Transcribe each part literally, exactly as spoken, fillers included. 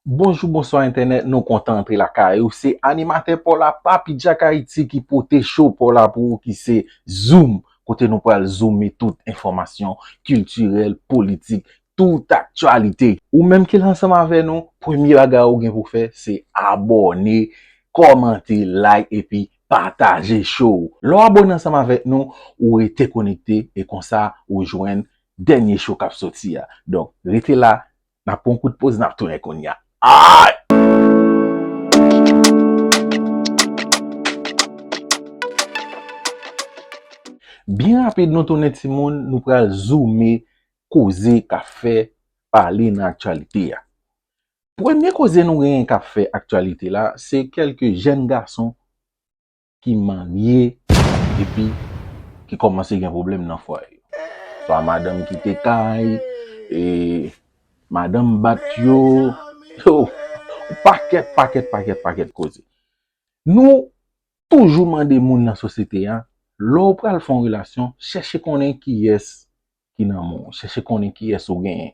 Bonjou, bonswa entènèt, nou kontan antre lakay ou. Se animatè pa w la, Papi Jack Haïti ki pote show pa w la pou ou ki se Zoom, kote nou pral zoome tout enfòmasyon kiltirèl, politik, tout aktyalite. Ou menm ki la ansanm avè nou, premye bagay ou gen pou fè, se abòne, kòmante, like epi pataje show. Lè w abòne ansanm avèk nou, ou rete konekte e konsa ou jwenn dènye show k ap soti a. Donk, rete la, n ap pran yon kout poz, n ap tounen kounye a. Ay! Byen rapid, nou tounen timoun, nou pral zoome koze k ap fè pale nan aktyalite a. Premye koze nou genyen k ap fè aktyalite la, se kèlke jèn gason ki marye epi ki kòmanse gen pwoblèm nan fwaye yo. Swa madanm kite kay, e, madanm bat yo, yo, pakèt, pakèt, pakèt, pakèt koze. Nou toujou mande moun nan sosyete a, lè w pral fè yon relasyon, chèche konnen kiyès ki nan men w, chèche konnen kiyès ou genyen,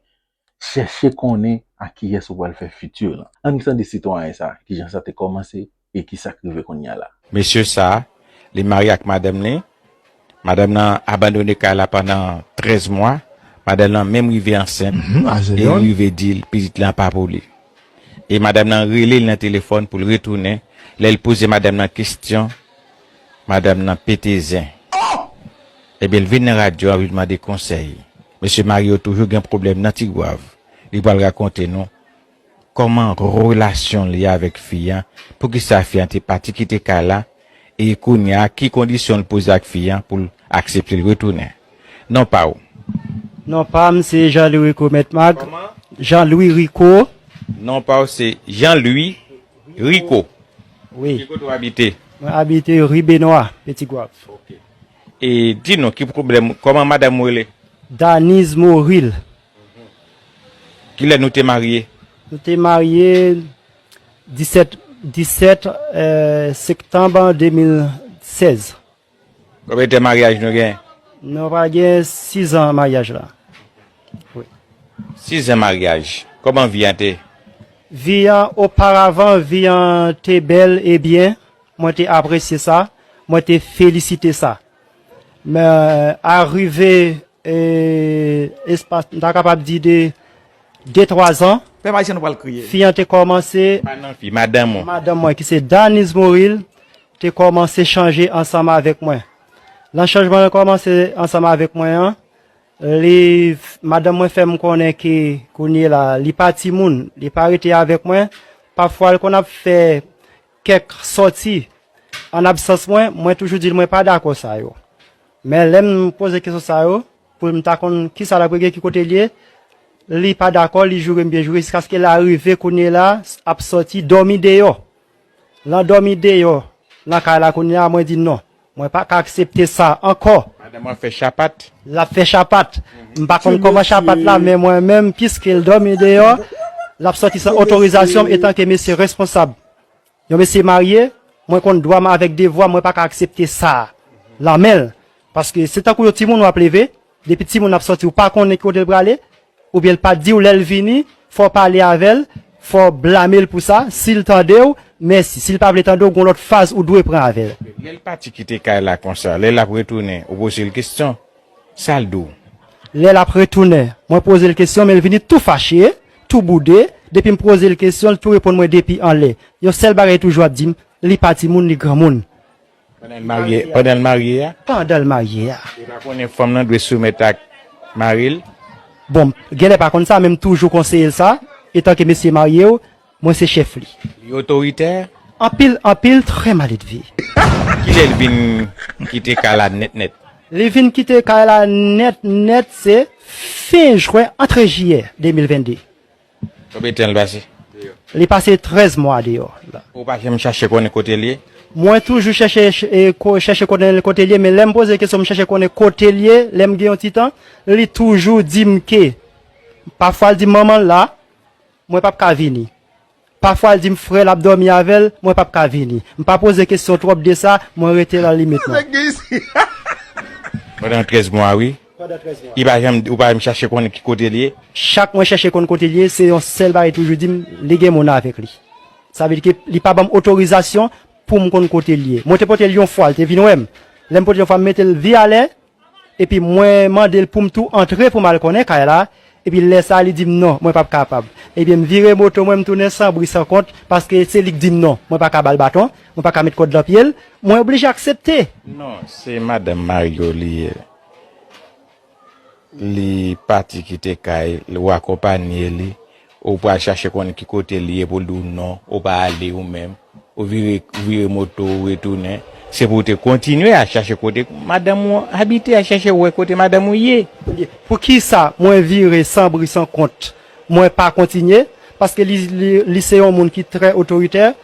chèche konnen a kiyès ou pral fè fiti w lan. Ann tande sitwayen sa, kijan sa te kòmanse e kisa k rive kounye a la. Mesye sa, li marye ak madanm li. Madanm nan abandone kay la pandan trèz mwa. Madanm nan menm rive ansent e li rive di l pitit lan pa pou li. E madanm nan rele l nan telefòn pou l retounen. Lè l poze madanm nan kesyon, madanm nan pete zen. Ebyen, l vin nan radyo a, li mande konsèy. Mesye marye yo toujou gen pwoblèm nan Tigwav. Li pral rakonte nou kòman relasyon li avèk fi a, poukisa fi a te pati kite kay la, e kounye a, ki kondisyon l poze ak fi a pou l aksepte l retounen. Non pa w. Non pa m se Jean Louis Rico Mèt Mag. Kòman? Jean Louis Rico. Non pa w se Jean Louis Rico. Wi. Ki kote w abite? Mwen abite ri Benwa, Peti Gwav. Ok. E di nou, ki pwoblèm, kòman madanm ou rele? Daniz Moril. Kilè nou te marye? Nou te marye disèt, disèt, eh, septanm de mil sèz. Konbyen tan maryaj nou gen? Nou pral gen sis an maryaj la. Wi. Sis an maryaj. Kòman vi an te? Vi an, oparavan, vi an te bèl e byen. Mwen te apresye sa. Mwen te felisite sa. Men, arive, e, espas, m ta kapab di de de, twa zan, Pèp ayisyen nou pral kriye. Fi an te kòmanse, pa nan fi, madanm ou. Madanm mwen, ki se Daniz Moril, te kòmanse chanje ansanm avèk mwen. Nan chanjman l kòmanse ansanm avèk mwen an, li, madanm mwen fè m konnen ke kounye la, li pa timoun, li pa rete avèk mwen. Pafwa, l konn ap fè kèk sòti an absans mwen, mwen toujou di l mwen pa dakò sa yo. Men lè m poze kesyon sa yo, pou m ta konn kisa l ap regle, ki kote l ye, li pa dakò, li joure m byen joure, jiskaske l arive kounye la, ap sòti dòmi deyò. L an dòmi deyò, nan kay la kounye a, mwen di non. Mwen pa ka aksepte sa ankò. Madanm mwen fè chapat. L ap fè chapat. M pa konn kòman chapat la, men mwen menm, piske l dòmi deyò, l ap sòti san otorizasyon m etanke mesye responsab. Yon mesye marye, mwen konn dwa m avèk devwa m, mwen pa ka aksepte sa a. Lanmen l. Paske se tankou yon timoun w ap leve, depi timoun ap sòti, ou pa konnen ki kote l prale, oubyen l pa t di w lè l vini, fò w pale avè l, fò w blame l pou sa, si l tande w, mèsi, si l pa vle tande w, gon lòt faz ou dwe pran avè l. Lè l pati kite kay la konsa, lè l ap retounen, ou poze l kesyon, sa l di w? Lè l ap retounen, mwen poze l kesyon, men l vini tou fache, tou boude, depi m poze l kesyon, l tou reponn mwen depi anlè. Yon sèl bagay toujou ap di m, li pa timoun, li granmoun. Pandan l marye, pandan l marye a? Pandan l marye a. Li pa konnen fanm nan dwe soumèt ak mari l? Bon, genlè pa konn sa, men m toujou konseye l sa, etanke mesye marye w, mwen se chèf li. Li otoritè? Anpil, anpil, trè maledve. Kilè l vin kite kay la nèt nèt? Li vin kite kay la nèt nèt, se fen jen, antre jiyè de mil venn de. Konbyen tan l pase? Li pase trèz mwa deyò la. Ou pa janm chache konnen kote l ye? Mwen toujou chèche, e, ko-, chèche konnen kote l ye, men lè m poze kesyon, m chèche konnen kote l ye, lè m gen yon ti tan, li toujou di m ke, pafwa l di m manman l la, mwen p ap ka vini. Pafwa l di m frè l ap dòmi avè l, mwen p ap ka vini. M pa poze kesyon twòp de sa, mwen rete nan limit mwen. Pandan trèz mwa, wi. Li pa janm, ou pa janm chache konnen ki kote l ye? Chak mwen chèche konn kote l ye, se yon sèl bagay toujou di m, li gen moun avèk li. Sa vle di ke li pa ban m otorizasyon pou m konn kote l ye. Mwen te pote l yon fwa, li te vin wè m. Lè m pote l yon fwa, m mete l vi alè, epi mwen mande l pou m tou antre pou m al konnen kay la, epi lè sa a, li di m non, mwen p ap kapab. Ebyen, m vire moto mwen, m tounen san bri san kont, paske se li k di m non, mwen pa ka ba l baton, mwen pa ka met kòd nan pye l, mwen oblije aksepte. Non, se madanm Mario li ye. Li pati kite kay, ou akonpanye li, ou pral chache konnen ki kote li ye pou l di w non, ou pa ale ou menm, ou vire, vire moto ou retounen. Se pou w te kontinye al chache kote madanm ou abite, al chache wè kote madanm ou ye. Poukisa mwen vire san bri san kont, mwen pa kontinye? Paske li, li, li se yon moun ki trè otoritè.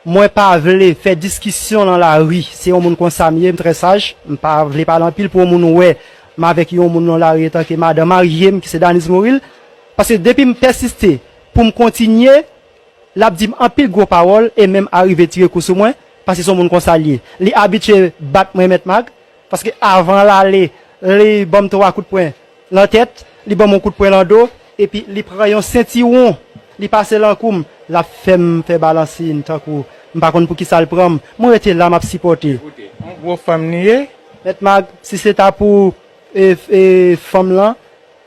Mwen pa vle fè diskisyon nan lari. Se yon moun konsa m ye, m trè saj. M pa vle pale anpil pou yon moun wè m avèk yon moun nan lari antanke madan marye m ki se Danise Moril. Paske depi m pèsiste pou m kontinye, l ap di m anpil gwo pawòl e menm arive tire kou sou mwen, paske se yon moun konsa l ye. Li abitye bat mwen, Mèt Mag, paske avan l ale, li ban m twa kout pwen nan tèt, li ban m yon kout pwen nan do, epi li pran yon sentiwon, li pase l an kou m, l ap fè m fè balansin tankou m pa konn poukisa l pran m. Mwen rete la, m ap sipòte. Koute, yon gwo fanm li ye. Mèt Mag, si se ta pou e, e, fanm lan,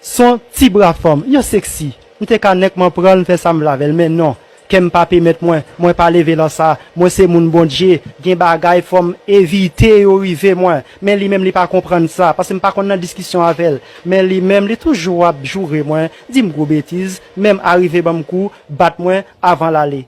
se yon ti bra fanm, yo seksi. M te ka nèkman pran l, m fè sa m vle avè l, men non. Kè m pa pèmèt mwen, mwen pa leve lan sa. Mwen se moun Bondye, gen bagay fò m evite yo rive mwen. Men li menm li pa konprann sa, paske m pa konn nan diskisyon avè l. Men li menm li toujou ap joure mwen, di m gwo betiz, menm arive ban m kou, bat mwen avan l ale.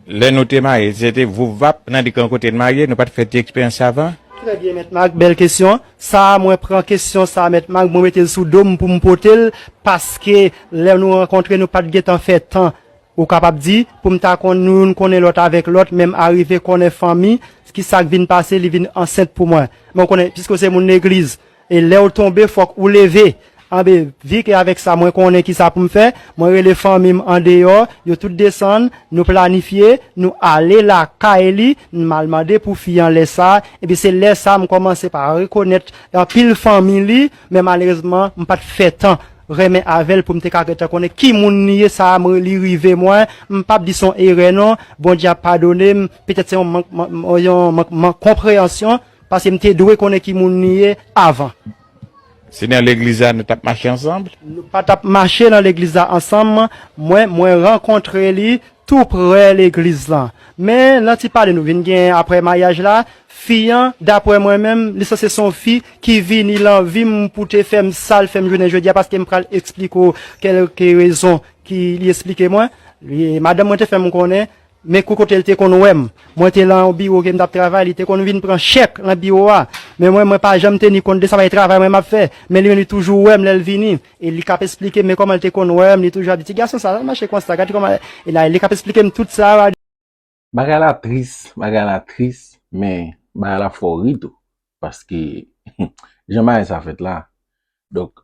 Lè nou te marye, se te voup vap, nan di kan kote n marye, nou pa t fè ti eksperyans sa avan? Trè byen, Mèt Mag, bèl kesyon. Sa a, mwen pran kesyon sa a, Mèt Mag, mwen mete l sou do m pou m pote l, paske lè nou rankontre, nou pa t gentan fè tan, ou kapab di, pou m ta konn, nou youn konnen lòt avèk lòt, menm arive konnen fanmi, ki sa k vin pase, li vin ansent pou mwen. Men w konnen, piske w se moun legliz, e lè w tonbe, fòk ou leve. Anben, vi ke avèk sa, mwen konnen ki sa pou m fè. Mwen rele fanmi m andeyò, yo tout desann, nou planifye, nou ale lakay li, m al mande pou fi an lè sa. Epi se lè sa m kòmanse pa rekonèt anpil fanmi li, men malerezman, m pa t fè tan renmen avè l pou m te ka gentan konnen ki moun li ye, sa a, mwen, li rive mwen. M p ap di se yon erè non, Bondye ap padone m, petèt se yon mank, man-, yon mank, mank konpreyansyon, paske m te dwe konnen ki moun li ye avan. Se nan legliz la nou t ap mache ansanm? Nou pa t ap mache nan legliz la ansanm. Mwen, mwen rankontre li tou prè legliz lan. Men, nan ti pale nou vin gen apre maryaj la, fi an, daprè mwen menm, li sanse se yon fi ki vini lan vi m pou te fè m sa l fè m jounen jodi a, paske m pral eksplike w kèlke rezon ki li eksplike mwen. Li, madanm mwen te fè m konnen, men kou kote l te konn wè m. Mwen te lan yon biwo ke m t ap travay, li te konn vin pran chèk lan biwo a. Men mwen, mwen pa janm teni kont de sa, pa travay mwen m ap fè. Men li menm, li toujou wè m lè l vini. E li k ap eksplike m, men kòman l te konn wè m, li toujou ap di, "Ti gason sa, sa l mache konsa, gade kòman." E la, li k ap eksplike m tout sa. Bagay la tris, bagay la tris, men bagay la fè w ri tou. Paske, jan bagay sa fèt la, donk,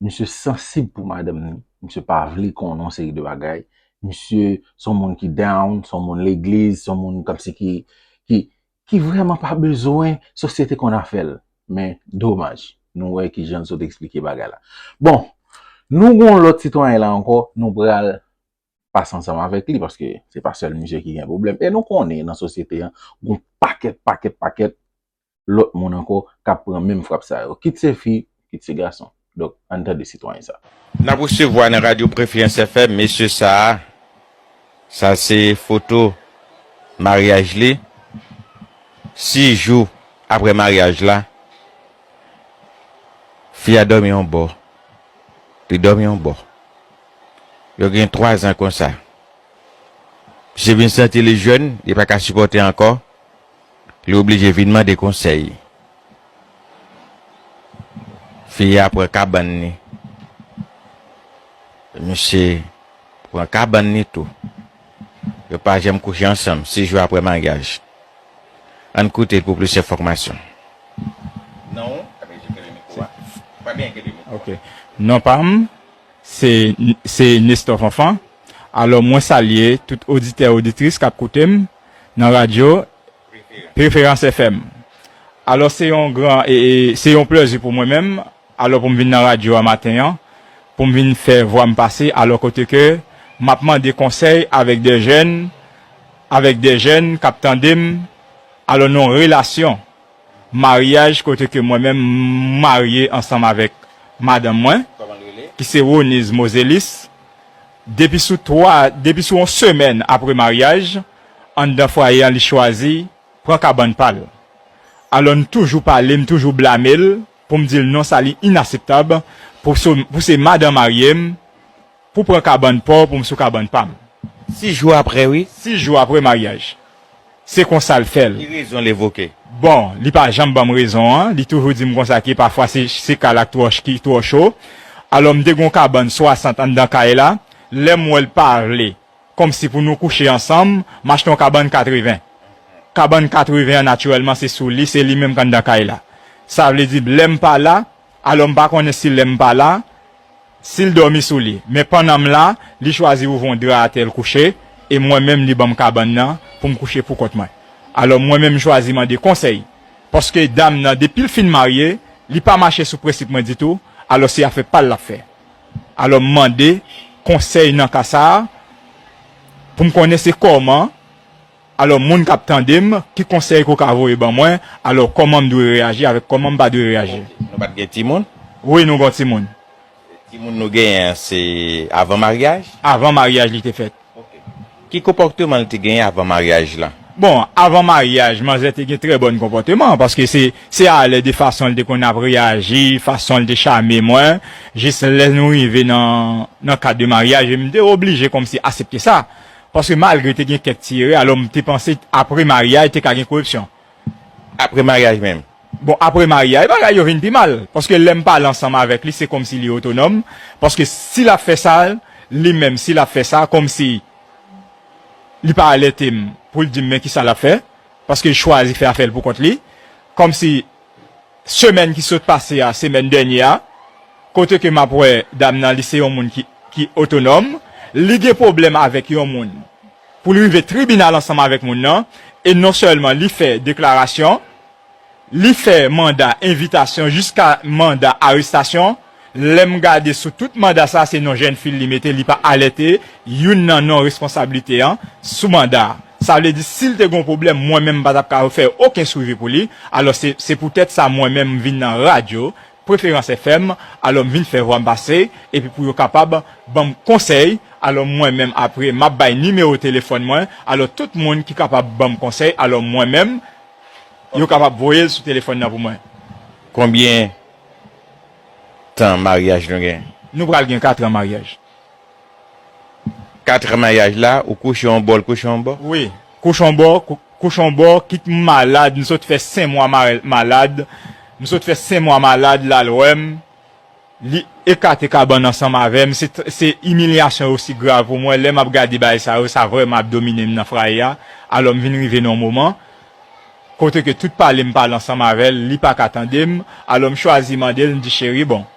misye sansib pou madanm ni, misye pa vle konnen yon seri de bagay, misye se yon moun ki down, se yon moun legliz, se yon moun kòmsi ki, ki, ki vrèman pa bezwen sosyete konn afè l. Men, domaj, nou wè ki jan l sot eksplike bagay la. Bon, nou gon lòt sitwayen la ankò, nou pral pase ansanm avèk li, paske se pa sèl misye ki gen pwoblèm. E nou konnen nan sosyete an, gon pakèt, pakèt, pakèt lòt moun ankò k ap pran menm frap sa yo. Kit se fi, kit se gason. Donk, ann tande sitwayen sa. N ap resevwa nan radyo Preferans F M, mesye sa a, sa se foto maryaj li. Sis jou apre maryaj la, fi a dòmi yon bò. Li dòmi yon bò. Yo gen twa zan konsa. Misye vin santi li jèn, li pa ka sipòte ankò. Li oblije vin mande konsèy. Fi a pran kabann li. Misye pran kabann li tou. Yo pa janm kouche ansanm, sis jou apre maryaj. Ann koute l pou plis enfòmasyon. Non, ou? Kenbe mikwo a. Pa byen kenbe mikwo a. Ok. Non pa m, se, se Nestor Fanfan. Alò, mwen salye tout oditè, oditris k ap koute m nan radyo Preferans F M. Alò, se yon gran, e, e, se yon plezi pou mwen menm, alò pou m vin nan radyo a maten an, pou m vin fè vwa m pase, alò kote ke m ap mande konsèy avèk de jèn, avèk de jèn k ap tande m, alò nan yon relasyon maryaj kote ke mwen menm m marye ansanm avèk madanm mwen, ki se Roniz Mozelis. Depi sou twa, depi sou yon semèn apre maryaj, anndan fwaye a, li chwazi pran kabann pa l. Alò, m toujou pale, m toujou blame l, pou m di l non, sa li inaseptab, pou se, pou se madan marye m, pou pran kabann pa w, pou m sou kabann pa m. Sis jou apre, wi. Sis jou apre maryaj. Se konsa l fè l. Ki rezon l evoke? Bon, li pa janm ban m rezon an. Li toujou di m konsa ke pafwa se, se kal la k twò ch-, ki twò cho. Alò, m te gen yon kabann swasant anndan kay la. Lè m wè l pa vle, kòmsi pou nou kouche ansanm, m achte yon kabann katreven. Kabann katreven an, natirèlman, se sou li, se li menm k anndan kay la. Sa vle di, lè m pa la, alò m pa konnen si lè m pa la, si l dòmi sou li. Men pandan m la, li chwazi ouvri yon dra atè, l kouche, e mwen menm, li ban m kabann nan pou m kouche pou kont mwen. Alò, mwen menm, m chwazi mande konsèy. Paske dam nan, depi l fin marye, li pa mache sou prensip mwen ditou, alò se afè pa l l ap fè. Alò, m mande konsèy nan ka sa a, pou m konnen se kòman, alò, moun k ap tande m, ki konsèy ke w ka voye ban mwen, alò, kòman m dwe reyaji avèk kòman m pa dwe reyaji. Ok. Nou pa t gen timoun? Wi, nou gen yon timoun. Timoun nou genyen an, se avan maryaj? Avan maryaj li te fèt. Ok. Ki konpòteman l te genyen avan maryaj la? Bon, avan maryaj, manzè te gen trè bòn konpòteman, paske se, se alè de fason l te konn ap reyaji, fason l te chame mwen, jis lè nou rive nan, nan kad de maryaj, e m te oblije kòmsi aksepte sa. Paske malgre te gen kèk ti erè, alò m te panse apre maryaj te ka gen korepsyon. Apre maryaj menm? Bon, apre maryaj, bagay yo vin pi mal. Paske lè m pale ansanm avèk li, se kòmsi li otonòm. Paske si l ap fè sa, li menm, si l ap fè sa, kòmsi li pa alète m pou l di m men kisa l ap fè. Paske l chwazi fè afè l pou kont li. Kòmsi semèn ki sot pase a, semèn dènye a, kote ke m ap wè dam nan, li se yon moun ki, ki otonòm, li gen pwoblèm avèk yon moun, pou l rive tribinal ansanm avèk moun nan, e non sèlman li fè deklarasyon, li fè manda envitasyon jiska manda arestasyon. Lè m gade sou tout manda sa, se non jèn fi l li mete, li pa alète youn nan non responsablite an sou manda a. Sa vle di, si l te gen yon pwoblèm, mwen menm m pa t ap ka fè okenn swivi pou li. Alò, se, se poutèt sa mwen menm m vin nan radyo, Preferans F M, alò m vin fè vwa m pase, epi pou yo kapab ban m konsèy, alò mwen menm apre, m ap bay nimewo telefòn mwen, alò tout moun ki kapab ban m konsèy, alò mwen menm, yo kapab voye l sou telefòn nan pou mwen. Konbyen tan maryaj nou gen? Nou pral gen kat an maryaj. Kat an maryaj la, ou kouche yon bò, l kouche yon bò? Wi, kouche yon bò, kou-, kouche yon bò, kit m malad, m sot fè senk mwa ma-, malad, m sot fè senk mwa malad, l al wè m, li ekate kabann ansanm avè m, se tr-, se imilyasyon osi grav pou mwen, lè m ap gade bagay sa yo, sa vrèman ap domine m nan fwaye a, alò m vin rive nan yon moman, kote ke tout pale m pale ansanm avè l, li pa ka tande m, alò m chwazi mande l, m di, cheri, bon,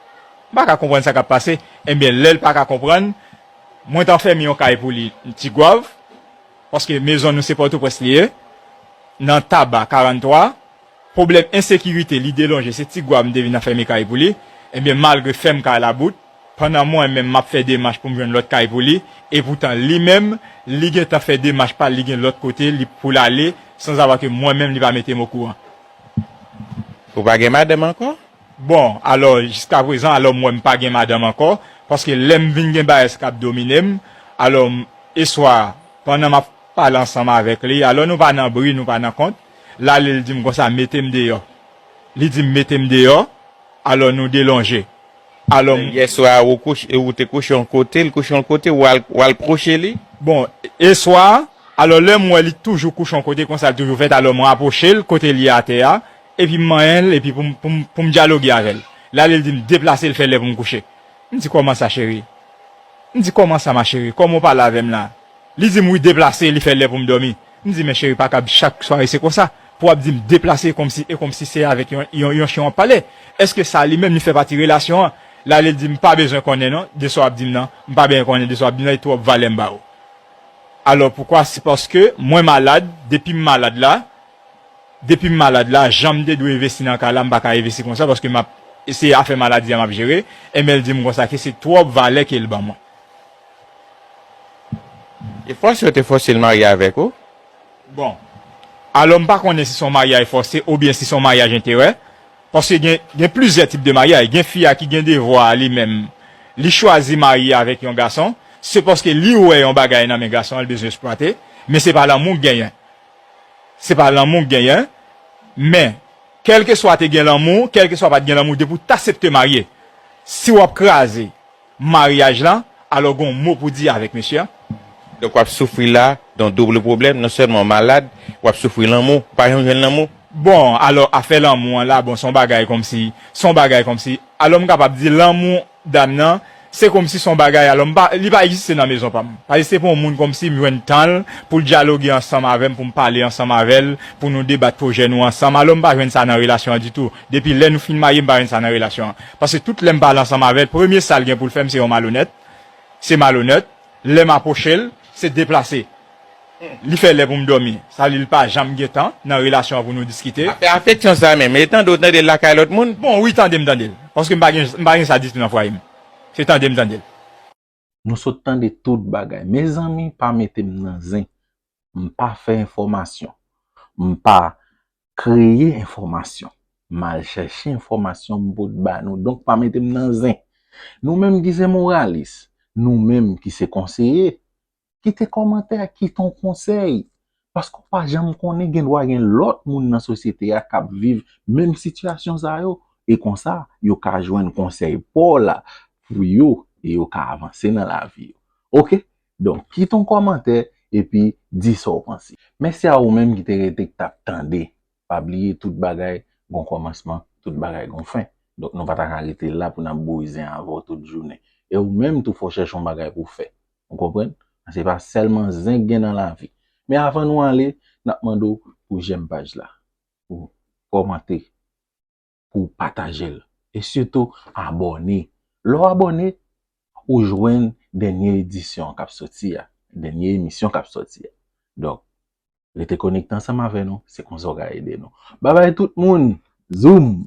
m pa ka konprann sa k ap pase, ebyen, lè l pa ka konprann, mwen t anfèmen yon kay pou li, Tigwav, paske mezon nou se Pòtoprens li ye, nan Taba karannntwa, pwoblèm ensekirite, li delonje, se Tigwav m te vin anfèmen kay pou li, ebyen, malgre fèm kay la bout, pandan mwen menm m ap fè demach pou m jwenn lòt kay pou li, epoutan li menm, li gentan fè demach pa l, li gen lòt kote li pou l ale, sanzava ke mwen menm li pa mete m okouran. Ou pa gen madanm ankò? Bon, alò, jiskaprezan, alò, mwen, m pa gen madanm ankò, paske lè m vin gen bagay sa k ap domine m, alò, m, eswa, pandan m ap pale ansanm avèk li, alò, nou pa nan bri, nou pa nan kont, l ale, l di m konsa, mete m deyò. Li di m, mete m deyò, alò, nou delonje. Alò, m, yèswa, ou kouche, ou te kouche yon kote, l kouche yon kote, w al, w al pwoche li? Bon, eswa, alò, lè m wè li toujou kouche yon kote, konsa l toujou fèt, alò, m rapwoche l, kote li atè a, epi m manyen l, epi pou m, pou m, pou m dyaloge avè l. L ale, l di m deplase, l fè lè pou m kouche. M di, kòman sa, cheri? M di, kòman sa, ma chérie? Kòman w pale avè m la? Li di m, wi, deplase, li fè lè pou m dòmi. M di, men cheri, pa kab chak sware se konsa. Pou w ap di m deplase, e kòmsi, e kòmsi se avèk yon, yon, yon chen w ap pale. Èske sa, li menm, li fè pati relasyon an? L ale, l di m, pa bezwen konnen, non, de sa w ap di m nan. M pa bezwen konnen de sa w ap di m nan, e twòp valè m ba ou. Alò, poukwa? Se paske mwen malad, depi m malad la, depi m malad la, jan m te dwe envesti nan kay la, m pa ka envesti konsa, paske m ap E se afè maladi a m ap jere, enben l di m konsa ke se twòp valè ke l ban mwen. E fòse yo te fòse l marye avèk ou? Bon, alò m pa konnen si se yon maryaj fòse oubyen si se yon maryaj enterè, paske gen, gen plizyè tip de maryaj. Gen fi a ki gen devwa a li menm, li chwazi marye avèk yon gason, se paske li wè yon bagay nan men gason an, li bezwen eksplwate, men se pa lanmou k genyen. Se pa lanmou k genyen, men kèlkeswa te gen lanmou, kèlkeswa pa t gen lanmou, depi w t asepte marye, si w ap kraze maryaj lan, alò gen yon mo pou di avèk mesye an. Donk w ap soufri la, yon doub pwoblèm, non sèlman w malad, w ap soufri lanmou, w pa janm jwenn lanmou. Bon, alò afè lanmou an la, bon, se yon bagay kòmsi, se yon bagay kòmsi, alò m kapab di lanmou dam nan, se kòmsi se yon bagay, alò m pa, li pa egziste nan mezon pa m. Pa egziste pou yon moun kòmsi m jwenn tan l pou l dyaloge ansanm avè m, pou m pale ansanm avè l, pou nou debat pwojè nou ansanm. Alò m pa jwenn sa nan relasyon an ditou. Depi lè nou fin marye, m pa jwenn sa nan relasyon an. Paske tout lè m pale ansanm avè l, premye sa l gen pou l fè m, se yon malonèt. Se malonèt. Lè m apwoche l, se deplase. Li fè lè pou m dòmi. Sa vle di l pa janm gen tan nan relasyon an pou nou diskite. Afè afeksyon sa menm, e tande w tande l lakay lòt moun? Bon, wi, tande m tande l. Paske m pa gen, m pa gen sa ditou nan fwaye m. Se tande m tande l. Nou sot tande tout bagay. Mezanmi, pa mete m nan zen. M pa fè enfòmasyon. M pa kreye enfòmasyon. M al chèche enfòmasyon, m pot ba nou. Donk, pa mete m nan zen. Nou menm ki se moralis, nou menm ki se konseye, kite kòmantè, kite yon konsèy. Paske w pa janm konnen, gen dwa gen lòt moun nan sosyete a k ap viv menm sitiyasyon sa yo. E konsa, yo ka jwenn konsèy pa w la pou yo, e yo ka avanse nan lavi yo. Oke? Donk, kite yon kòmantè, epi di sa w panse. Mèsi a ou menm ki te rete, ki t ap tande. Pa bliye, tout bagay gon kòmansman, tout bagay gon fen. Donk, nou pa ta ka rete la pou n ap bouri zen avè w tout jounen. E ou menm tou, fò w chèche yon bagay pou w fè. Ou konprann? Se pa sèlman zen k gen nan lavi. Men avan nou ale, n ap mande w pou w jèm paj la, pou w kòmante, pou w pataje l. E sitou, abòne. Lè w abòne, ou jwenn dènye edisyon k ap soti a, dènye emisyon k ap soti a. Donk, rete konekte ansanm avè nou, se konsa w ka ede nou. Babay tout moun! Zoom!